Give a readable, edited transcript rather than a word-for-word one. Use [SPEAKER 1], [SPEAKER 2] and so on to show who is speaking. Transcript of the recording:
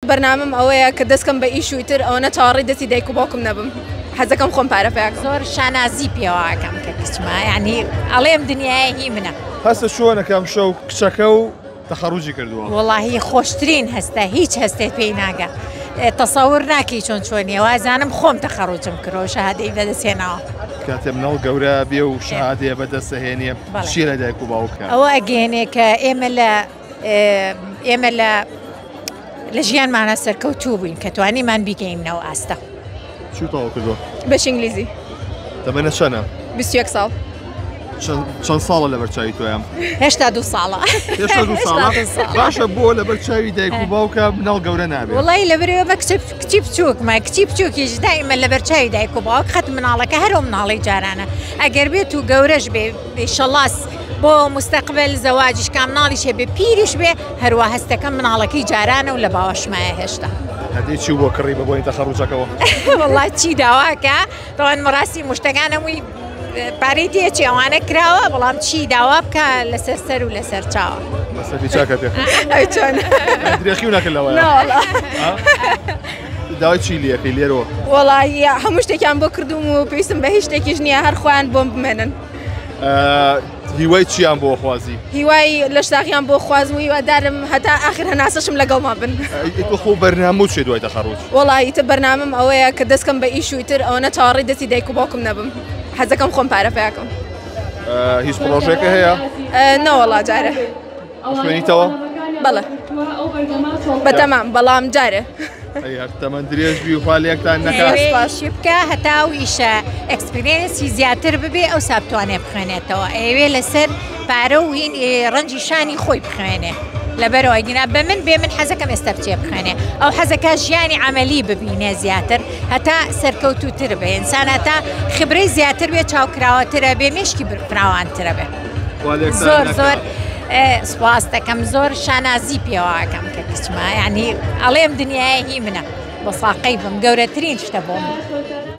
[SPEAKER 1] بەرنامەم ئەوەیە کە دەستکەم بە ئیش و ئیتر ئەوەنە چاوەڕێی دەستی دایک و باوکم نەبم حەزەکەم خۆم پارە پەیاکەم.
[SPEAKER 2] زۆر شانازی پێوە ئەکەم کە کچمە یانی ئەڵێم دنیایە هی منە.
[SPEAKER 3] هەستە چۆنە کە ئەمشەو کچەکە و تەخەڕوجی کردووە؟
[SPEAKER 2] وەڵاهی خۆشترین هەستە هیچ هەستێک پێی ناگا تەسەور ناکەی چۆن چۆنیە وازانم خۆم تەخەڕوجم کردووە شەهادەی بەدەست هێناوە.
[SPEAKER 3] کاتێ مناڵ گەورە بێ و شەهادەیە بەدەست ئەهێنێ چیە لە دایک و باوکە؟
[SPEAKER 2] ئەوە ئەگەیەنێ کە ئێمە لە ئێمە لە لە ژیانمانە سەرکەوتوو بووین کە توانیمان بیگەینەوە ئاستە.
[SPEAKER 3] چی تەواو کردووە؟
[SPEAKER 1] بەش ئینگلیزی.
[SPEAKER 3] تەمەنە چەنە؟
[SPEAKER 1] 21 ساڵ.
[SPEAKER 3] چەند ساڵە لەبەر چاوی تۆیان؟
[SPEAKER 2] هێشتا دوو ساڵە.
[SPEAKER 3] هێشتا دوو ساڵە؟ باشە بۆ لەبەر چاوی دایک و باوکە مناڵ گەورە نابێت؟
[SPEAKER 2] وەڵی لەبەرەوە بە کچ کچی بچووکمە کچی بچووکیش دایمە لەبەر چاوی دایک و باوک خەت مناڵەکە هەرو مناڵی جارانە ئەگەر بێت و گەورەش بێ ئیشەڵاس بۆ مستەقبل زەواجیش کا مناڵیش هەبێ پیریش بێ هەروا هەستەکەم مناڵەکەی جارانە و لە باوەشمایە هێشتا.
[SPEAKER 3] هەدیە چی بۆ کڕی بە بۆنی تەخەڕوجەکەوە؟
[SPEAKER 2] وەڵا چی داواکە تەوان مەڕاستی مشتەکان هەمووی پارەی تێچی ئەوانە کراوە بەڵام چی داوا بکە لەسەر سەر و لەسەر چاوە.
[SPEAKER 3] مەسەفی چاکە پێ.
[SPEAKER 1] ئەی چۆن؟
[SPEAKER 3] درێخی و ناکرد لەوەیە.
[SPEAKER 1] ناوەڵا.
[SPEAKER 3] داوای چی لەکەی لێرەوە؟
[SPEAKER 1] وەڵی هەموو شتێکیان بۆ کردوم و پێویستم بە هیچ شتێکیش نییە هەر خۆیان بۆم بمێنن.
[SPEAKER 3] هیوای چیان بۆ خوازی؟
[SPEAKER 1] هیوای لەشساغیان بۆ خوازم و هیوادارم هەتا ئاخر هەناسەشم لەگەڵما بن.
[SPEAKER 3] تۆ خۆ بەرنامە و چێ دوای تەخەڕوج؟
[SPEAKER 1] وەڵا ئیتر بەرنامەم ئەوەیە کە دەستکەم بە ئیش و ئیتر ئەوەنە چاوەڕێی دەستی دایک و باوکم نەبم حەزەکەم خۆم پارە پەیاکەم.
[SPEAKER 3] هیچ پڕۆژەیەکە هەیە؟
[SPEAKER 1] نەوەڵا جارێ.
[SPEAKER 3] خوێنیتەوە؟
[SPEAKER 1] بەڵێ بەتەمام بەڵام جارێ.
[SPEAKER 3] ئەی هەر تەمەن درێژ بی خوا لێکتان نەکات.
[SPEAKER 2] ئەیەوێ بکە هەتا ئەو ئیشە experience ی زیاتر ببێ ئەوسا بتوانێ بخوێنێتەوە ئەیەوێ لەسەر پارە و هین ڕەنجی شانی خۆی بخوێنێ لەبەرەوە ئەگینا بە من بێ من حەزەکەم ئێستا بچێ بخوێنێ ئەو حەزەکە ژیانی عەمەلی ببینێ زیاتر هەتا سەرکەوتووتر بێ ئینسان هەتا خبرەی زیاتر بێ چاوکراوەترە بێ مێشکی فراوانترە بێ. زۆر زۆر سپاس دەکەم زۆر شانازی پێوەکەم کە کچمە ینی ئەڵێم دنیاە هی منە بە ساقەی بم گەورەترین شتە بۆم.